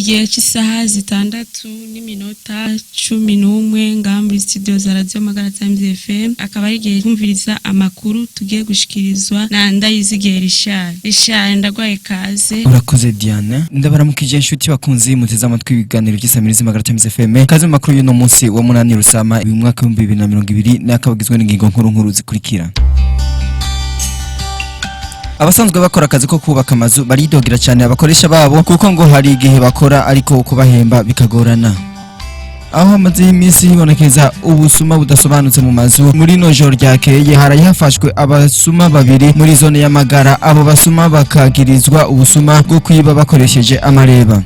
Igihe cy'isaha 6:11 ngaha muri studio za Radio Magara Times FM, akaba ari igihe kumviriza amakuru tugiye gushikirizwa na Ndayizigiye Richard. Richard, ndagwaye kaze. Urakoze, Diana. Ndabaramukije inshuti bakunzi muteze amatwi ibiganiro by'isamirizi Magara Times FM. Kaze mu makuru y'uno munsi wa 8 Rusama uyu mwaka wa 2020, n'akabagizwe n'ingingo nkuru nkuru zikurikira. Abasanzwe bakora akazi ko kubaka amazu baridogera cyane abakoresha babo, kuko ngo hari igihe bakora ariko kubahemba bikagorana. Aho hamaze iminsi hibonekeza ubusuma budasobanutse mu mazu, muri no joro ryakeye haraye hafashwe abasuma babiri muri zone y'Amagara. Abo basuma bakagirizwa ubusuma bwo kwiba bakoresheje amareba.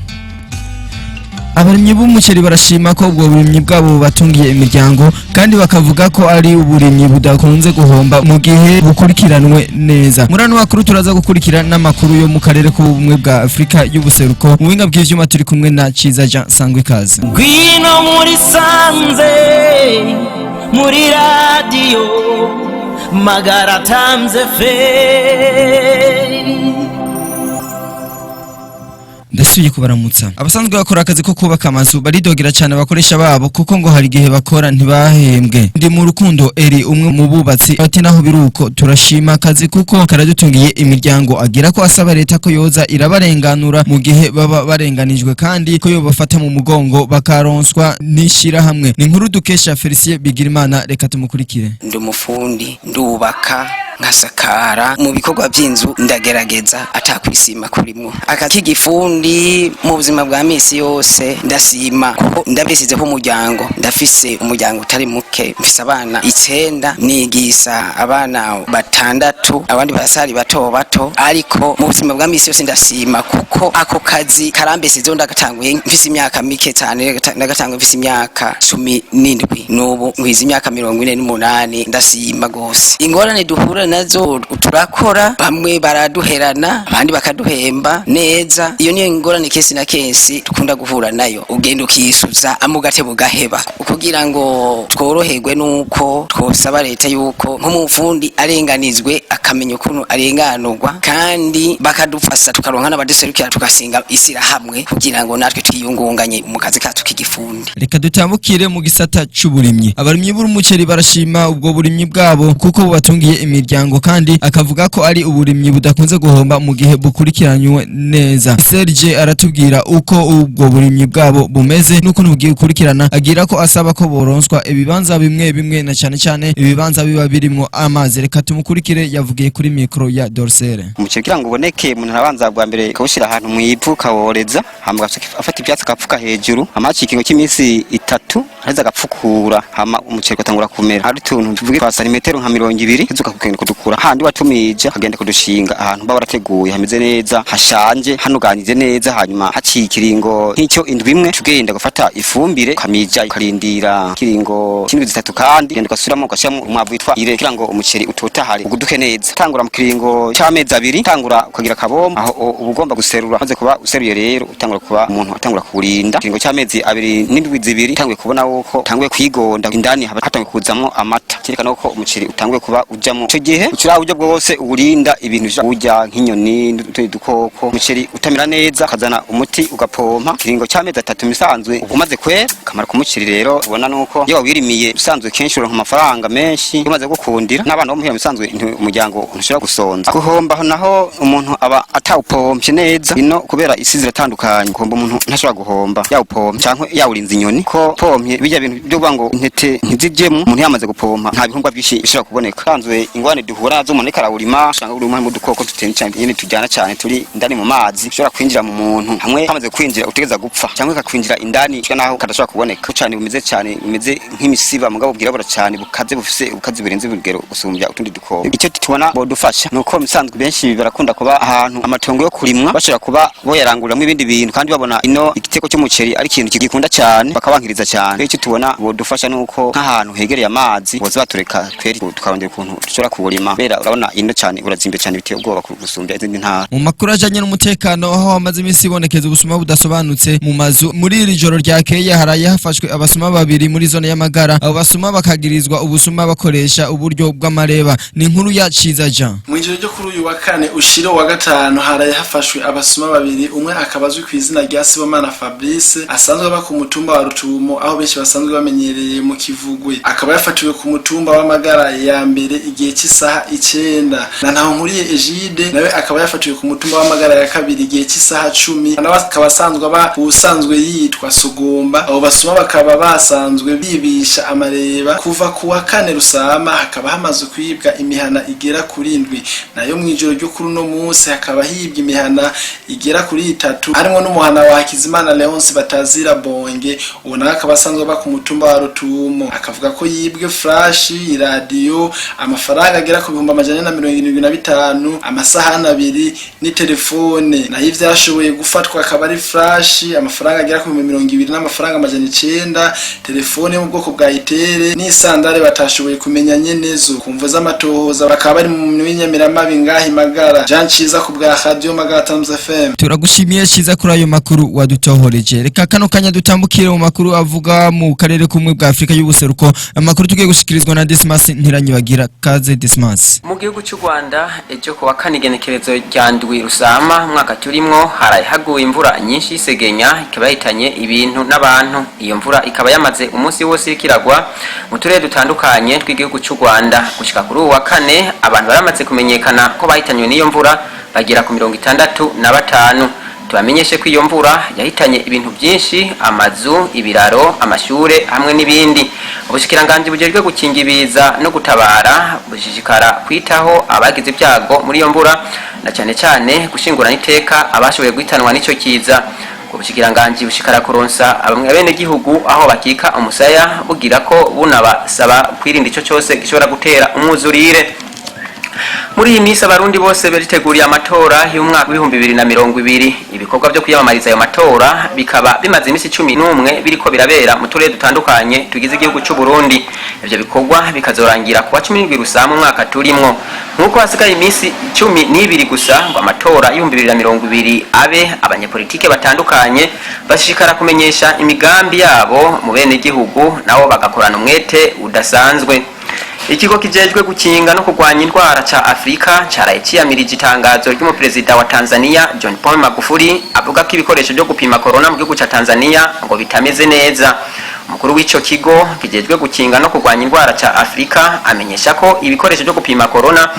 Abarimyi b'umuceri barashima ko ubwo burimyi bwabo bubatungiye imiryango, kandi bakavuga ko ari uburimyi budakunze guhomba mu gihe bukurikiranwe neza. Muri ano makuru turaza gukurikira n'amakuru yo mu karere k'Ubumwe bwa Afurika y'Ubuseruko. Mu buhinga bw'ivyuma turi kumwe na Ciza Jean Sangwe. Kaze. Ngwino muri sanze muri Radio Magara Times FM. Ndasubiye kubaramutsa. Abasanzwe bakora akazi ko kubaka amazu baridogera cyane abakoresha babo, kuko ngo hari igihe bakora ntibahembwe. Ndi mu Rukundo Eri, umwe mu bubatsi, ati: "Naho biruko turashima akazi kuko karadutungiye imiryango." Agira ko asaba leta ko yoza irabarenganura mu gihe baba barenganijwe, kandi ko yobafata mu mugongo bakaronswa n'ishirahamwe. Ni inkuru dukesha Felicien Bigirimana, reka tumukurikire. Ndi umufundi, ndubaka, nkasakara. Mu bikorwa by'inzu ndagerageza atakwisima kurimwo. Akazi k'igifundi mu buzima bwa misi yose ndasima, kuko ndabisizeho umuryango. Ndafise umuryango utari muke, mfise abana 9, nigisa abana batandatu, abandi barasari bato bato. Ariko mu buzima bwa misi yose ndasima, kuko ako kazi karambesizeho. Ndagatanguye mfise imyaka mike cyane, ndagatanguye mfise imyaka 17, n'ubu nkwiza imyaka 48. Ndasima gose. Ingorane duhura nazo, turakora, bamwe baraduherana, abandi bakaduhemba neza. Iyo niyo ingorane kenshi na kenshi dukunda guhura nayo. Ugenda ukisuza amugate bugaheba. Kugira ngo tworoherwe nuko twosaba leta yuko nk'umufundi arenganizwe, akamenya ukuntu arenganurwa, kandi bakadufasha tukaronka n'abaduserukira, tugasinga isirahamwe kugira ngo natwe twiyungunganye mu kazi kacu k'igifundi. Reka dutambukire mu gisata c'uburimyi. Abarimyi b'umuceri barashima ubwo burimyi bwabo kuko bubatungiye imiryango, kandi akavuga ko ari uburimyi budakunze guhomba mu gihe bukurikiranywe neza. Serge aratubwira uko ubwo burimyi bwabo bumeze n'ukuntu bugiye gukurikirana. Agira ko asaba ko boronswa ibibanza bimwe bimwe, na cyane cyane ibibanza biba birimwo amazi. Reka tumukurikire, yavugiye kuri mikro ya Dorsere. Umuceri kugira ngo uboneke, umuntu arabanza bwa mbere akawushyira ahantu mu ivu, kaworeza, hama afata ibyatsi agapfuka hejuru, hama haciye ikiringo cy'iminsi 3 aheza agapfukura, hama umuceri ugatangura kumera hari utuntu tuvuge twa santimetero nka 20. Heza ukagenda kudukura handi watumije, ukagenda kudushinga ahantu baba warateguye hameze neza, hashanje, hanuganije neza. Hanyuma haciye ikiringo nk'icyo indwi imwe, tugenda gufata ifumbire ukamija, ukarindira ikiringo cy'indwi 3, kandi ugenda ugasubiramo ugashyiramo umwavu witwa urée kugira ngo umuceri utotahare, uguduke neza. Tangura mu kiringo cy'amezi 2, tangura ukagira akabombo aho uba ugomba guserura. Maze kuba useruye rero, utangura kuba umuntu atangura kuwurinda. Ikiringo cy'amezi 2 n'indwi 2, utanguye kubona yuko utanguye kwigonda, indani haba hatanguye kuzamwo amata, cyerekana ko umuceri utanguye kuba ujamwo. Ico gihe ucura uburyo bwose uwurinda ibintu bishobora kuwurya nk'inyoni n'utundi dukoko. Umuceri utamera neza, ukazana umuti ugapompa. Ikiringo cy'amezi 3 misanzwe uba umaze kwera. Akamaro k'umuceri rero ubona nuko iyo wawirimiye usanzwe kenshi uronka amafaranga menshi. Iyo umaze gukundira n'abana bo muhira, misanzwe umuryango ntushobora gusonza. Guhomba naho, umuntu aba atawupompye neza ino, kubera isi ziratandukanye. Guhomba, umuntu ntashobora guhomba yawupompye canke yawurinze inyoni, ko pompye bijya bintu byo kuvuga ngo intete ntizijemwo. Umuntu yamaze gupompa, nta bihingwa byinshi bishobora kuboneka. Sanzwe ingwane duhura nazo, umuntu ariko arawurima, usanga urimo harimo udukoko tutene cyane nyene tujyana cyane turi indani mu mazi, ushobora kwinjira mu muntu. Hamwe hamaze kwinjira, utegeza gupfa, cyangwa kakwinjira indani gushika naho kadashobora kuboneka cyane. Bumeze cyane, bumeze nk'imisiba, mugabo bwirabura cyane, bukaze, bufise ubukazi burenze urugero gusumbya utundi dukoko. Icyo tubona bodufasha nuko misanzwe benshi barakunda kuba ahantu amatongo yo kurimwa bashobora kuba boyaranguriramo ibindi bintu, kandi babona ino igiteko cy'umuceri ari ikintu kigikunda cyane, bakabankiriza cyane. Icyo tubona bodufasha nuko nk'ahantu hegereye amazi boza batureka tweri, tukarondera ukuntu dushobora kuwurima, kubera urabona Ino cyane urazimbe cyane, biteye ubwoba gusumbya izindi ntara. Mu makuru ajanye n'umutekano, aho hamaze iminsi ibonekeza ubusuma budasobanutse mu mazu, muri iri joro ryakeye haraye hafashwe abasuma babiri muri zone y'Amagara. Abo basuma bakagirizwa ubusuma bakoresha uburyo bw'amareba. Ni inkuru ya Ciza Jean. Mu ijoro ryo kuri uyu wa kane ushira wa gatanu, haraye hafashwe abasuma babiri. Umwe akaba azwi ku izina rya Sibomana Fabrice, asanzwe aba ku mutumba wa Rutumo, aho benshi basanzwe bamenyereye mu Kivugwe. Akaba yafatiwe ku mutumba w'Amagara ya mbere igihe cy'isaha 9, na Ntahonkuriye Egide nawe akaba yafatiwe ku mutumba w'Amagara ya kabiri igihe cy'isaha 10, nawe akaba asanzwe aba ubusanzwe yitwa Sugumba. Abo basuma bakaba basanzwe bibisha amareba. Kuva ku wa kane Rusama hakaba hamaze kwibwa imihana igera kuri indwi, nayo mu ijoro ryo kuri uno munsi hakaba hibwa imihana igera kuri itatu, harimo n'umuhana wa Hakizimana Leonce batazira Bonge. Uwo nawe akaba asanzwe aba ku mutumba wa Rutumo, akavuga ko yibwe flash, iradiyo, amafaranga agera ku 475,000, amasahani abiri n'itelefone. Nayo ivyashoboye gufatwa akaba ari flash, amafaranga agera ku 20,900, telefone yo mu bwoko bwa itel n'isandare batashoboye kumenya nyenezo. Ku mvo z'amatohoza bakaba bari mu minyamiramabi ngaha Magara. Jean Ciza ku bwa Radio Magara Times FM. Turagushimiye Ciza kuri ayo makuru wadutohoreje. Reka kano kanya dutambukire mu makuru avuga mu karere kumwe bwa Afrika y'ubuseruko, amakuru tugiye gushikirizwa na Dismas Ntiranyibagira. Kaze Dismas. Mu gihugu cy'u Rwanda, ejo ku wa kane igenekerezo rya 7 Rusama mwaka turimwo, haraye haguye imvura nyinshi y'isegenya, ikaba yahitanye ibintu n'abantu. Iyo mvura ikaba yamaze umunsi wose iriko iragwa mu turere dutandukanye tw'igihugu cy'u Rwanda. Gushika kuri uwu wa kane, abantu baramaze kumenyekana ko bahitanywe n'iyo mvura bagera ku 65. Tubamenyeshe ko iyo mvura yahitanye ibintu byinshi: amazu, ibiraro, amashure hamwe n'ibindi. Ubushikiranganji bujejwe gukinga ibiza no gutabara bushishikara kwitaho abagize ibyago muri iyo mvura, na cyane cyane gushingurana iteka abashoboye guhitanwa n'ico kiza. Ubushikiranganji bushikara kuronsa abamwe abenegihugu aho bakika umusaya, bugira ko bunabasaba kwirinda ico cyose gishobora gutera umwuzurire. Muri iyi minsi Abarundi bose bariteguriye amatora y'umwaka w'2020. Ibikorwa byo kwiyamamariza ayo matora bikaba bimaze iminsi 11 biriko birabera mu turere dutandukanye tugize igihugu cy'u Burundi. Ivyo bikorwa bikazorangira kuwa 17 Rusama umwaka turimwo. Nk'uko hasigaye iminsi 12 gusa ngo amatora y'2020 abe, abanyepolitike batandukanye bashishikara kumenyesha imigambi yabo mu bene gihugu, nabo bagakorana umwete udasanzwe. Ikigo kijejwe gukinga no kurwanya indwara ca Afrika caraye ciyamirije itangazo ry'umuperezida wa Tanzania John Paul Magufuli, avuga ko ibikoresho byo gupima corona mu gihugu ca Tanzania ngo bitameze neza. Umukuru w'ico kigo kijejwe gukinga no kurwanya indwara ca Afrika amenyesha ko ibikoresho byo gupima corona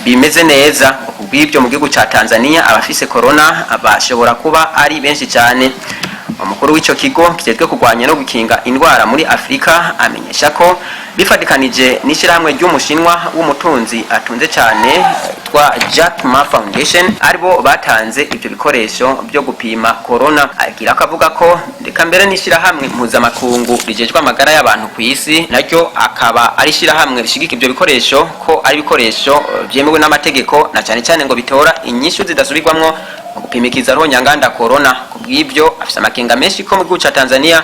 bimeze neza. Kubw'ibyo, mu gihugu ca Tanzania abafise corona bashobora kuba ari benshi cyane. Umukuru w'ico kigo kijejwe kurwanya no gukinga indwara muri Afrika amenyesha ko bifatikanije n'ishyirahamwe ry'umushinwa w'umutunzi atunze cyane twa Jack Ma Foundation aribo batanze ibyo bikoresho byo gupima corona. Agira ko avuga ko reka mbere n'ishyirahamwe mpuzamakungu rijejwe amagara y'abantu ku isi naryo akaba ari ishyirahamwe rishigika ibyo bikoresho, ko ari ibikoresho byemewe n'amategeko, na cyane cyane ngo bitora inyishu zidasubirwamwo mu gupimikiza ruhonyanganda corona. Kubw'ibyo afise amakenga menshi ko mu gihugu ca Tanzania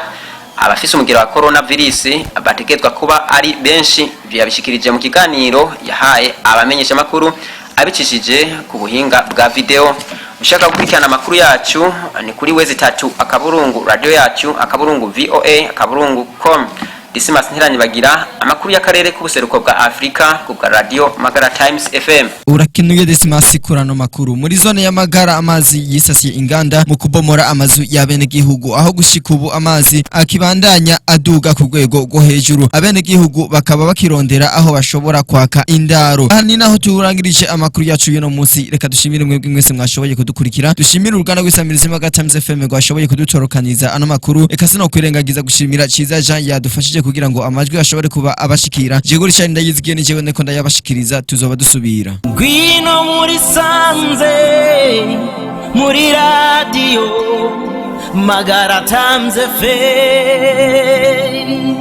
abafise umugera wa corona virus bategerezwa kuba ari benshi. Ivyo yabishikirije mu kiganiro yahaye abamenyesha makuru abicishije ku buhinga bwa video. Ushaka gukurikirana amakuru yacu ni kuri www.radioyacu.voa.com. Dismas Ntiranyibagira, amakuru y'akarere k'ubuseruko bwa Afrika ku bwa Radio Magara Times FM. Urakenuye Dismas kurano makuru. Muri zone y'Amagara, amazi yisasiye inganda mu kubomora amazu y'abenegihugu, aho gushika ubu amazi akibandanya aduga ku rwego rwo hejuru, abenegihugu bakaba bakirondera aho bashobora kwaka indaro. Aha ni naho turangirije amakuru yacu y'uno munsi. Reka dushimire mwebwe mwese mwashoboye kudukurikira, dushimire uruganda rw'isamirizi Magara Times FM rwashoboye kudutorokaniza ano makuru. Reka sinokwirengagiza gushimira Ciza Jean yadufashije kugira ngo amajwi ashobore kuba abashikira. Jewe Richard Ndayizigiye ni jewe ndiko ndayabashikiriza. Tuzoba dusubira. Ngwino muri sanze muri Radio Magara Times FM.